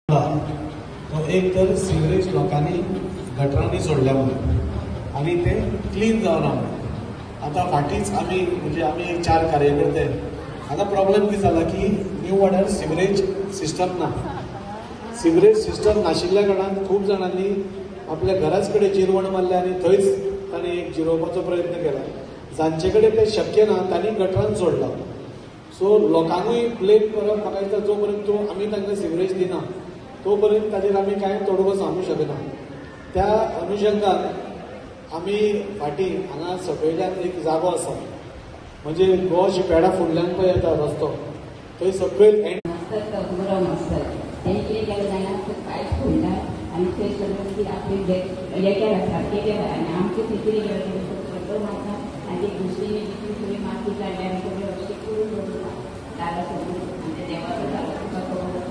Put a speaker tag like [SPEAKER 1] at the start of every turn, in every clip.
[SPEAKER 1] तो एक तर सिवरेज लोकांनी गटरांनी सोडल्या म्हणून आनी ते क्लीन जावना म्हणून. आतां फाटींच आमी म्हणजे आमी एक 4 कार्यकर्ते, आतां प्रॉब्लम कितें जाला की न्यू वाड्यार सिवरेज सिस्टम ना. सिवरेज सिस्टम नाशिल्ल्या कारणान खूब जाणांनी आपल्या घराच कडेन जिरवण मारल्या आनी थंयच तांणी एक जिरोवपाचो प्रयत्न केला. जांचे कडेन तें शक्य ना तांणी गटरान सोडलां. सो लोकांकूय ब्लेम करप म्हाका दिसता जो पर्यंत तो आमी तांकां सिवरेज दिना तो पर्यंत ताजेर आमी कांय तोडगो सांगूंक शकना. त्या अनुशंगान आमी फाटीं हांगा सकयल्यान एक जागो आसा म्हणजे गोवा शिपयार्डा फुडल्यान पळय येता रस्तो, थंय सकयल
[SPEAKER 2] बरो मास्तर तेणी कितें केलें जाणा, पायप फोडला आनी थंय सगळें कितें आपलें हें केलां सारकें केलां आनी आमचें थंय कितें केलें खड्डो मारता आनी ते दुसरी तितून सगळी माती काडल्या आनी सगळें अशें करून दवरता दारा सगळें. आनी ते देवाचो जालो तुका खबर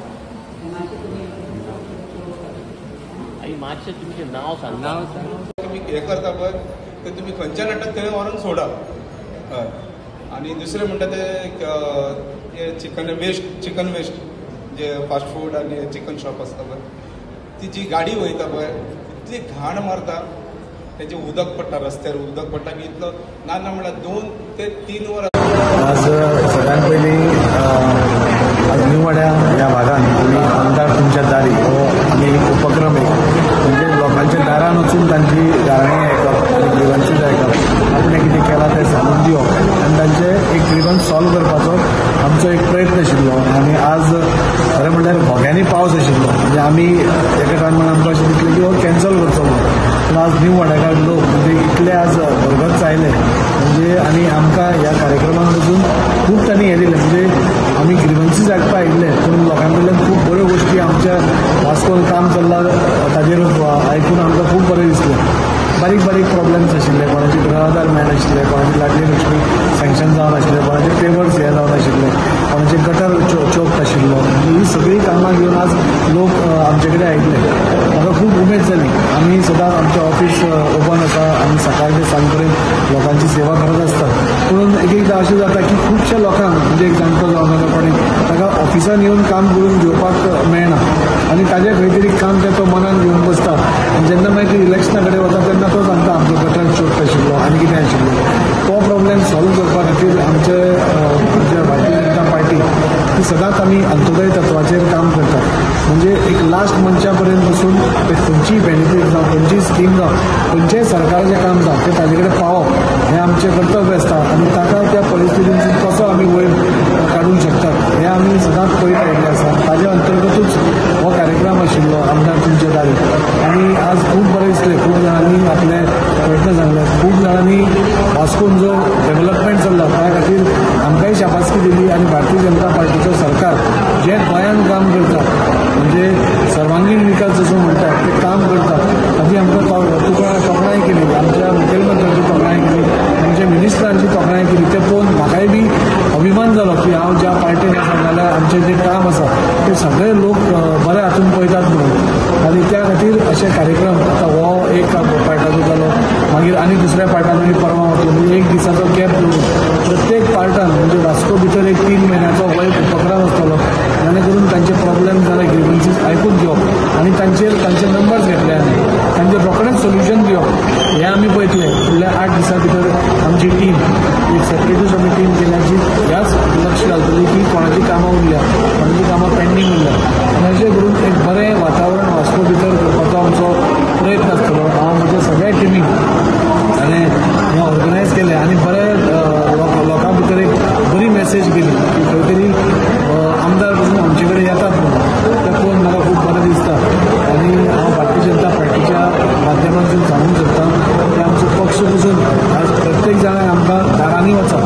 [SPEAKER 2] मातशें तुमी
[SPEAKER 3] मातशें तुमचें नांव सांग.
[SPEAKER 4] नांव सांग. तुमी हें करता पळय ते तुमी खंयच्या नाटक थंय व्हरून सोडा. हय. आनी दुसरें म्हणटा ते चिकन वेस्ट, चिकन वेस्ट जे फास्ट फूड आनी चिकन शॉप आसता पळय, ती जी गाडी वयता पळय इतली घाण मारता, तेजें उदक पडटा रस्त्यार, उदक पडटा की इतलो ना ना म्हणल्यार 2 ते 3 वरां.
[SPEAKER 5] आज सगळ्यात पयलीं आज न्यू वाड्या ह्या भागान आमी आमदार तुमच्या दारी हो आमी एक उपक्रम एक म्हणजे लोकांच्या दारान वचून तांची गाराणी आयकप आनी ग्रिवन्सीस आयकप, आपणें कितें केलां तें सांगून दिवप आनी तांचें एक ग्रिवन्स सॉल्व करपाचो आमचो एक प्रयत्न आशिल्लो. आनी आज खरें म्हणल्यार घोग्यांनी पावस आशिल्लो, म्हणजे आमी एका टायमार आमकां अशें दिसलें की हो कॅन्सल करचो म्हणून, पूण आज न्यू वाड्याकार लोक म्हणजे इतले आज भरगच्च आयले म्हणजे आनी आमकां ह्या कार्यक्रमाक वचून खूब तांणी हें दिलें. म्हणजे आमी ग्रिवन्सीस आयकपाक आयिल्ले पूण लोकां कडल्यान खूब बऱ्यो गोश्टी आमच्या वास्कोन काम चल्लां ताजेर आयकून आमकां खूब बरें दिसलें. बारीक बारीक प्रॉब्लम्स आशिल्ले, कोणाचे गृहाधार मेळनाशिल्ले, कोणाची लाडली लक्ष्मी सँक्शन जावनाशिल्ले, कोणाचे पेपर्स हे जावनाशिल्ले, कोणाचे गटर चोक आशिल्लो. ही सगळीं कामां घेवन आज लोक आमचे कडेन आयिल्ले. म्हाका खूब उमेद जाली. आमी सदांच आमचें ऑफीस ओपन आसा, आमी सकाळ ते सांज पर्यंत लोकांची सेवा करत आसता. पूण एक एकदां अशें जाता की खुबश्या लोकांक म्हणजे एक जाणटो जावं नाका कोणी ताका ऑफिसान येवन काम करून घेवपाक मेळना आनी ताजें खंय तरी काम तें तो मनान घेवन बसता आनी जेन्ना मागीर इलेक्शना कडेन वता तेन्ना तो सांगता आमचो गटर चोक आशिल्लो आनी कितें आशिल्लो. तो प्रॉब्लेम सॉल्व करपा खातीर आमचे भारतीय जनता पार्टी ती सदांच आमी अंत्योदय तत्वाचेर काम करतात. म्हणजे एक लास्ट मनशा पर्यंत बसून ते खंयचीय बेनिफीट जावं, खंयचीय स्कीम जावं, खंयचेय सरकाराचें काम जावं तें ताजे कडेन पावप हें आमचें कर्तव्य आसता आनी ताका त्या परिस्थितींतसून कसो आमी वयर काडूंक शकतात हें आमी सदांच पळयत आयिल्लें आसा. ताजे अंतर्गतूच हो कार्यक्रम आशिल्लो आमदार तुमच्या दारी. आनी आज खूब बरें दिसलें, खूब जाणांनी आपले प्रयत्न सांगले, खूब जाणांनी वास्कोन जो डेव्हलपमेंट चल्ला त्या खातीर आमकांय शाबासकी दिली. आनी भारतीय जनता पार्टीचो सरकार जें गोंयांत काम करता म्हणजे सर्वांगीण विकास जसो म्हणटा ते काम करता ताची आमकां तुका तोखणाय केली, आमच्या मुखेलमंत्र्यांची तोखणाय केली, आमच्या मिनिस्टरांची तोखणाय केली. तें पळोवन म्हाकाय बी अभिमान जालो की हांव ज्या पार्टीन आसा जाल्यार आमचें जें काम आसा तें सगळे लोक बऱ्या हातून पळयतात म्हणून. आनी त्या खातीर अशे कार्यक्रम आतां हो एक पार्टाचो जालो, मागीर आनी दुसऱ्या पार्टान मागीर परवां वतलो, म्हणजे एक दिसाचो गॅप दवरून प्रत्येक पार्टान म्हणजे वास्को भितर एक 3 म्हयन्याचो हो एक उपक्रम आसतलो जेणे करून तांचे प्रॉब्लेम जाल्यार ग्रिवन्सीस आयकून घेवप आनी तांचेर तांचे नंबर्स घेतले आमी तांचेर रोखडेंच सोल्युशन दिवप हें आमी पळयतले. फुडल्या 8 दिसां भितर आमची टीम एक सेपरेटूच आमी टीम केल्या जी ह्याच लक्ष घालतली की कोणाची कामां उरल्या, कोणाची कामां पेंडींग उरल्या आनी अशें करून एक बरें वातावरण वास्को भितर करपाचो आमचो प्रयत्न आसतलो. हांव म्हज्या सगळ्या टिमीक हांवें हें ऑर्गनायज केलें आनी बरें लोकां भितर एक बरी मॅसेज गेली की खंय तरी आमदार पसून आमचे कडेन येतात म्हणून तें पळोवन म्हाका खूब बरें दिसता. आनी हांव भारतीय जनता पार्टीच्या माध्यमांतून सांगूंक सोदता की आमचो पक्ष पसून आज प्रत्येक जाणांक आमकां दारांनी वचप,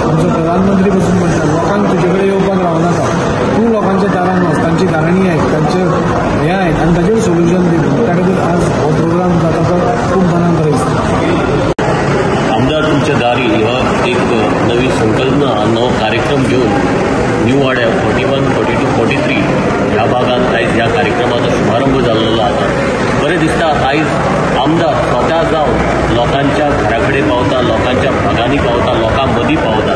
[SPEAKER 5] आमचो प्रधानमंत्री पसून म्हणटा लोकांक तुजे कडेन येवपाक रावनाका, तूं लोकांच्या दारान वच, तांची गाराणी आयक, तांचें हें आयक आनी ताचेर सोल्युशन दी. त्या खातीर आज हो प्रोग्राम जाता तो खूब मनाक बरें दिसता.
[SPEAKER 3] आमदार तुमच्या दारी हो एक नवी संकल्पना, नवो कार्यक्रम घेवन न्यू वाड्या 41, 42, 43 ह्या भागांत आयज ह्या कार्यक्रमाचो शुभारंभ जाल्लो आसा. बरें दिसता आयज आमदार स्वता जावन लोकांच्या घरा कडेन पावता, लोकांच्या भागांनी पावता, लोकां मदीं पावता.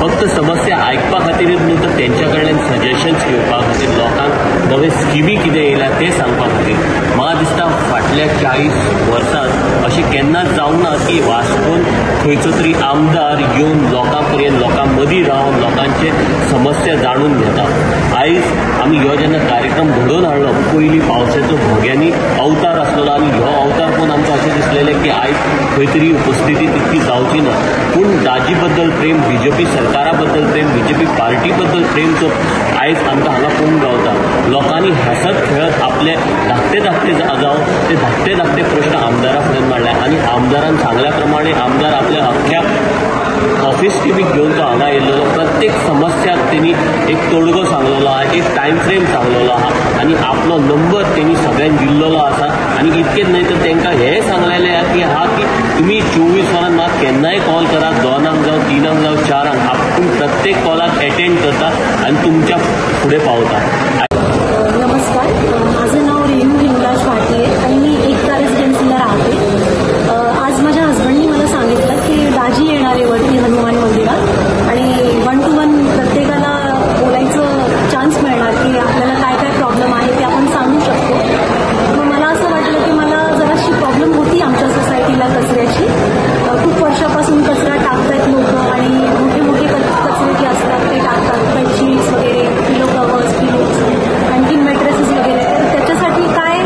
[SPEAKER 3] फक्त फक्त समस्या आयकपा खातीरच न्हू तर तेंच्या कडल्यान सजेशन्स घेवपा खातीर, लोकांक नवे स्किमी कितें येयल्या ते सांगपा खातीर. म्हाका दिसता फाटल्या 40 वर्सांत अशें केन्नाच जावंक ना की वास्कोन खंयचो तरी आमदार येवन लोकां पर्यंत, लोकां मदीं रावन लोकांचे समस्या जाणून घेता. आयज आमी ह्यो जेन्ना कार्यक्रम घडोवन हाडलो, पयलीं पावसाचो घोग्यांनी अवतार आसलेलो आनी ह्यो अवतार पळोवन आमकां अशें दिसलेलें की आयज खंय तरी उपस्थिती तितकी जावची ना, पूण दाजी बद्दल प्रेम, बीजेपी सरकारा बद्दल प्रेम, बीजेपी पार्टी बद्दल प्रेम जो आयज आमकां हांगा पळोवंक गावता. लोकांनी हांसत खेळत आपले धाकटे धाकटे जावं ते धाकटे धाकटे प्रश्न आमदारा फुडें मांडले आनी आमदारान सांगल्या प्रमाणे आमदार आपल्या अख्ख्या ऑफिस टिमीक घेवन तो हांगा येयल्लो. प्रत्येक समस्याक तेणी एक तोडगो सांगलेलो आहा, एक टायम फ्रेम सांगलेलो आहा आनी आपलो नंबर तेणी सगळ्यांक दिल्लेलो आसा. आनी इतकेंच न्हय तर तांकां हें सांगलेलें आहा की हा की तुमी 24 वरां म्हाका केन्नाय कॉल करात, 2 जावं 3 जावं 4, आपूण प्रत्येक कॉलाक एटेंड करता आनी तुमच्या फुडें पावता.
[SPEAKER 6] नमस्कार, माझं नाव रेणू हिंगराज भाटी आहे आणि मी एकता रेसिडेन्सीला राहते. आज माझ्या हजबंडनी मला सांगितलं की दाजी येणार आहे वरती हनुमान मंदिरात आणि 1 to 1 प्रत्येकाला बोलायचं चान्स मिळणार की आपल्याला काय काय प्रॉब्लेम आहे ते आपण सांगू शकतो. मग मला असं वाटलं की मला जराशी प्रॉब्लेम होती आमच्या सोसायटीला कचऱ्याची. खूप वर्षापासून कचरा टाकतायत लोक आणि मोठे मोठे कचरे जे असतात ते टाकतात, बेडशीट्स वगैरे, पिलो कवर्स, पिलोज, आणखी मॅट्रेसेस वगैरे. तर त्याच्यासाठी काय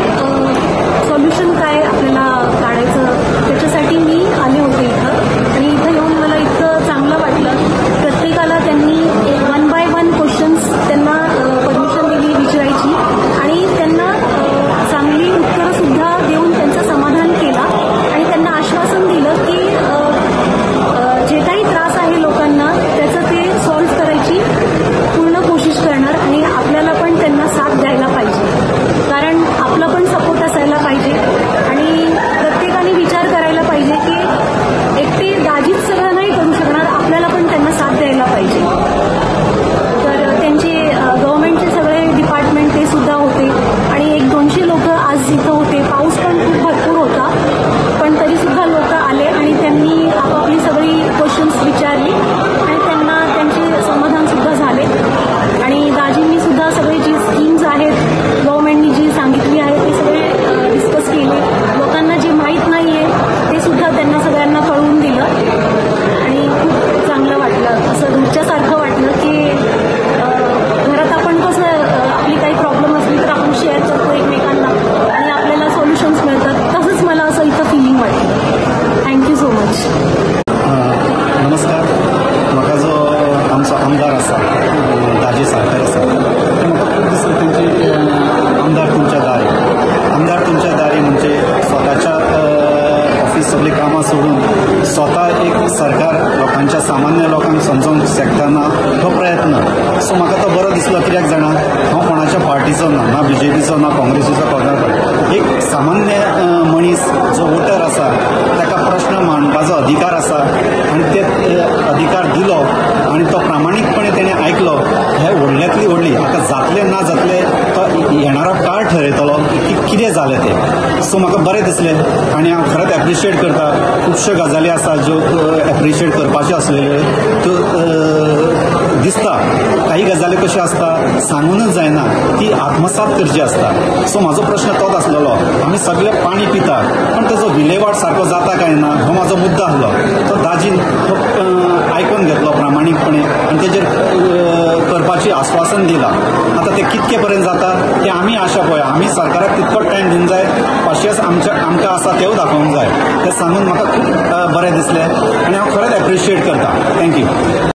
[SPEAKER 6] सॉल्युशन काय आपल्याला काढायचं त्याच्यासाठी मी आले होते इथं. आणि इथं येऊन मला इतकं चांगलं वाटलं. प्रत्येकाला त्यांनी 1 by 1 questions त्यांना परमिशन दिली विचारायची आणि त्यांना चांगली उत्तरंसुद्धा देऊन त्यांचं समाधान केलं आणि त्यांना आश्वासन दिलं की जे काही त्रास आहे लोकांना त्याचं ते सॉल्व्ह करायची पूर्ण कोशिश करणार आणि आपल्याला पण त्यांना साथ द्यायला पाहिजे, कारण आपला पण सपोर्ट असायला पाहिजे आणि प्रत्येकाने विचार करायला पाहिजे की एकटे दाजीच सगळं नाही करू शकणार, आपल्याला पण त्यांना साथ द्यायला पाहिजे. तर त्यांचे गव्हर्नमेंटचे सगळे डिपार्टमेंट ते सुद्धा होते आणि 100-200 लोक आज इथं होते. पाऊस पण खूप भरपूर होता पण तरीसुद्धा लोक आले आणि त्यांनी आपापली सगळी क्वेश्चन्स विचारली आणि त्यांना त्यांचे समाधानसुद्धा झाले. आणि दाजींनी सुद्धा सगळी जी स्कीम्स आहेत गव्हर्नमेंटनी जी सांगितली आहे ते सगळे डिस्कस केले. लोकांना जे माहीत नाही आहे ते सुद्धा त्यांना सगळ्यांना कळवून दिलं आणि खूप चांगलं वाटलं. असं घरच्यासारखं वाटलं की घरात आपण कसं आपली काही प्रॉब्लेम असली तर आपण शेअर करतो एकमेकांना आणि आपल्याला सोल्युशन्स मिळतात, तसंच मला असं इथं फिलिंग वाटलं. Thank you so much.
[SPEAKER 7] नमस्कार. म्हाका जो आमचो आमदार आसा दाजी साळकर आसा ते म्हाका खूब दिसता तेंची आमदार तुमच्या दारी, आमदार तुमच्या दारी म्हणजे स्वताच्या ऑफिस सगळीं कामां सोडून स्वता एक सरकार लोकांच्या सामान्य लोकांक समजोवंक शकता ना तो प्रयत्न. सो म्हाका तो बरो दिसलो. कित्याक जाणा, हांव कोणाच्या पार्टीचो ना, ना बीजेपीचो ना काँग्रेसीचो, कोणा एक सामान्य मनीस जो वोटर आसा ताका प्रश्न मांडपाचो अधिकार आसा आनी ते अधिकार दिलो आनी तो प्रामाणीकपणे तेणें आयकलो. हे व्हडल्यांतली व्हडली आतां जातलें ना जातलें तो येणारो काळ ठरयतलो की कितें जालें तें. सो म्हाका बरें दिसलें आनी हांव खरेंच एप्रिशिएट करता. खुबश्यो गजाली आसा ज्यो एप्रिशिएट करपाच्यो आसलेल्यो त्यो दिसता. काही गजाली कश्यो आसता सांगूनच जायना, ती आत्मसात करची आसता. सो म्हाजो प्रश्न तोच आसलेलो, आमी सगळे पाणी पिता पण ताजो विलेवाट सारको जाता काय ना हो म्हाजो मुद्दो आसलो. तो दाजीन तो आयकून घेतलो प्रामाणीकपणे आनी तेजेर करपाची आश्वासन दिलां. आतां तें कितके पर्यंत जाता तें आमी आशा पळया. आमी सरकाराक तितकोच टायम दिवंक जाय, पाशियेंस आमकां आसा तेवूय दाखोवंक जाय. तें सांगून म्हाका खूब बरें दिसलें आनी हांव खरेंच एप्रिशिएट करता.